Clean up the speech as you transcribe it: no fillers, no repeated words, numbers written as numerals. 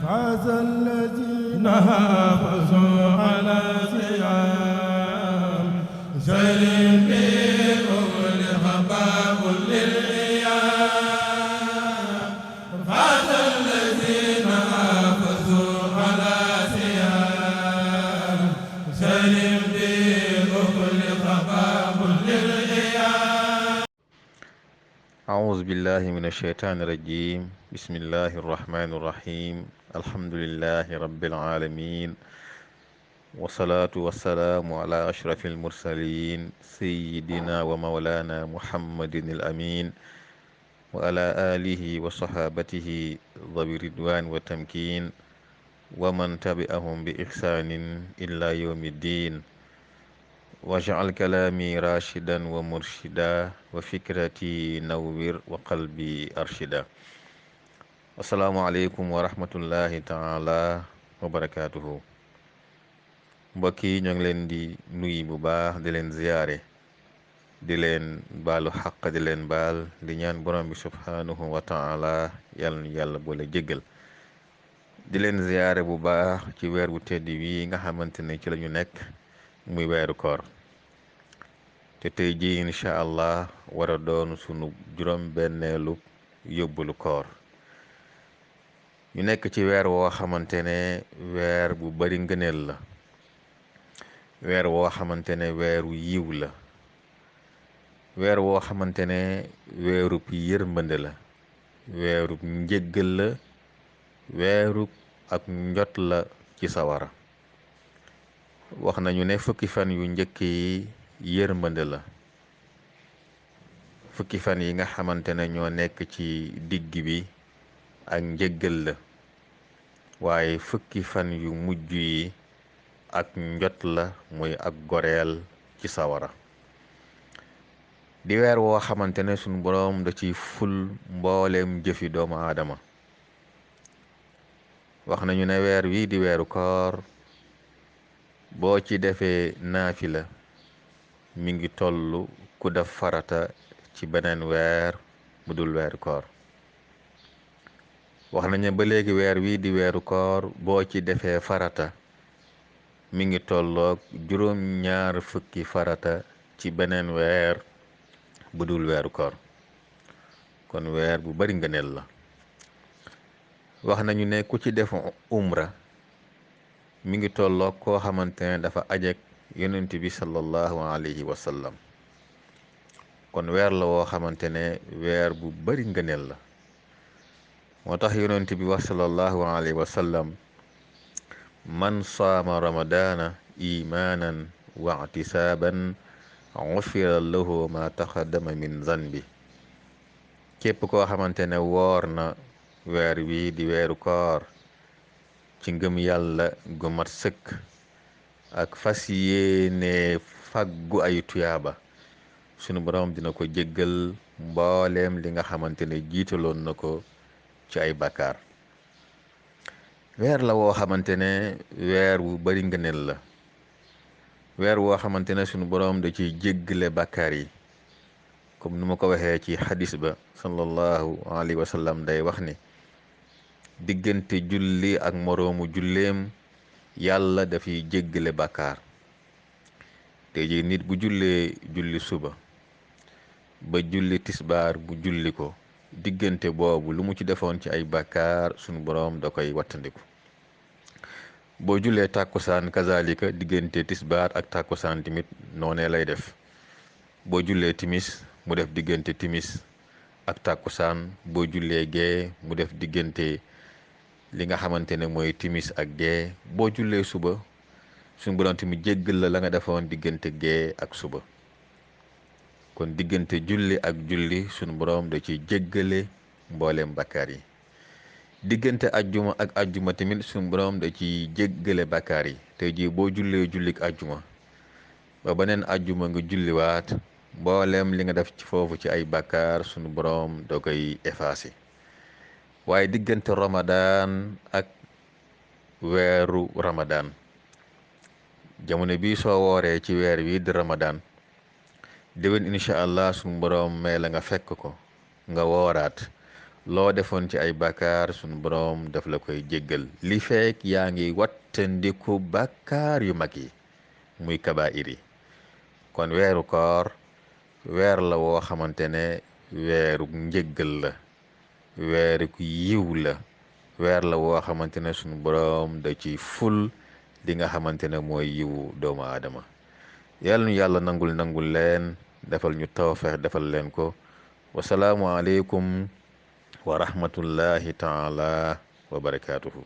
فاز الذين حافظوا على صيام سلم بهم لخباب للأيام فاز الذين حافظوا على صيام سلم بهم لخباب للأيام. أعوذ بالله من الشيطان الرجيم. بسم الله الرحمن الرحيم. الحمد لله رب العالمين، والصلاة والسلام على أشرف المرسلين سيدنا ومولانا محمد الأمين وعلى آله وصحابته ذوي الرضوان والتمكين ومن تبعهم بإحسان إلى يوم الدين. واجعل كلامي راشدا ومرشدا وفكرتي نوّر وقلبي أرشدا. asalaamaaleykum wa rahmatullahi taala wa barakaatuhu. mbokk yi ñoo ngi leen di nuyu bu baax di leen ziyaare, di leen baalu xaq di leen baal, di ñaan borom bi subhanahu wa taala yàlla na yàlla boole jéggal. di leen ziyaare bu baax ci weer wu tedd wi nga xamante ne ci la ñu nekk muy weeru koor, te tey ji incha allah war a doon sunu juróom-benneelu yóbbulu koor. ñu nekk ci weer woo xamante ne weer bu bari ngëneel la, weer woo xamante ne weeru yiw la, weer woo xamante ne weerub yërmande la, weerub njéggal la, weerub ak njot la ci sawara. wax nañu ne fukki fan yu njëkk yi yërmande la, fukki fan yi nga xamante ne ñoo nekk ci digg bi ak njëggal la, waaye fukki fan yu mujj yi ak njot la, muy ak goreel ci sawara. di weer woo xamante ne sunu boroom da ciy ful mbooleem jëfi doomu aadama. wax nañu ne weer wi di weeru koor boo ci defee naafila mi ngi tollu ku def farata ci beneen weer bu dul weeru koor. wax nañu ba léegi weer wi di weeru koor boo ci defee farata mi ngi tolloog juróom-ñaar fukki farata ci beneen weer bu dul weeru koor, kon weer bu bari ngëneel la. wax nañu ne ku ci def umra mi ngi tolloog koo xamante ne dafa ajek yonent bi sallallahu alayhi wa sallam, kon weer la woo xamante ne weer bu bari ngëneel la. moo tax yonent bi wax sallallahu alayhi wa sallam, man saama ramadana imanan wa ihtisaban ghufira lahu ma taqaddama min zanbi. képp koo xamante ne woor na weer wi di weeru koor ci ngëm yàlla gu mat sëkk ak fas yéene faggu ay tuyaaba, sunu borom dina ko jéggal mbooleem li nga xamante ne jiitaloon na ko ci ay bakkaar. weer la woo xamante ne weer wu bari ngëneel la, weer woo xamante ne sunu boroom da ciy jéggale bakkaar yi, comme nu ma ko waxee ci xadis ba sallallahu alayhi wa sallam day wax ni diggante julli ak moroomu julleem yàlla dafay jéggale bakkaar. te ji nit bu jullee julli suba ba julli tisbaar bu julli ko, diggante boobu lu mu ci defoon ci ay bàkkaar sunu boroom da koy wattandiku. boo jullee tàkkusaan kazalika diggante tisbaar ak tàkkusaan tamit noonee lay def. boo jullee timis mu def diggante timis ak tàkkusaan, boo jullee gee mu def diggante li nga xamante ne mooy timis ak gee, boo jullee suba sunu boroom tamit jéggal la nga defoon diggante gee ak suba. kon diggante julli ak julli sunu boroom da ciy jéggale mbooleem bakkaar yi. diggante ajjuma ak ajjuma tamit sunu boroom da ciy jéggale bakkaar yi. tey jii boo jullee jullik ajjuma ba beneen ajjuma nga julliwaat, mbooleem li nga def ci foofu ci ay bakkaar sunu boroom da koy effacé. waaye diggante ramadan ak weeru ramadan, jamono bi soo wooree ci weer wi di ramadan, déwén incha allah sunu boroom may la nga fekk ko nga wooraat, loo defoon ci ay bàkkaar sunu boroom daf la koy jéggal li feek yaa ngi wattandiku bàkkaar yu mag yi muy kabaa'ir yi. kon weeru koor weer la woo xamante ne weeru njéggal la, weeru yiw la, weer la woo xamante ne sunu boroom da ci ful li nga xamante ne mooy yiwu doomu aadama. yàlla ñu yàlla nangul leen, defal ñu tawfeex defal leen ko. wasalaamu aleykum wa rahmatullahi taala wa barakaatuhu.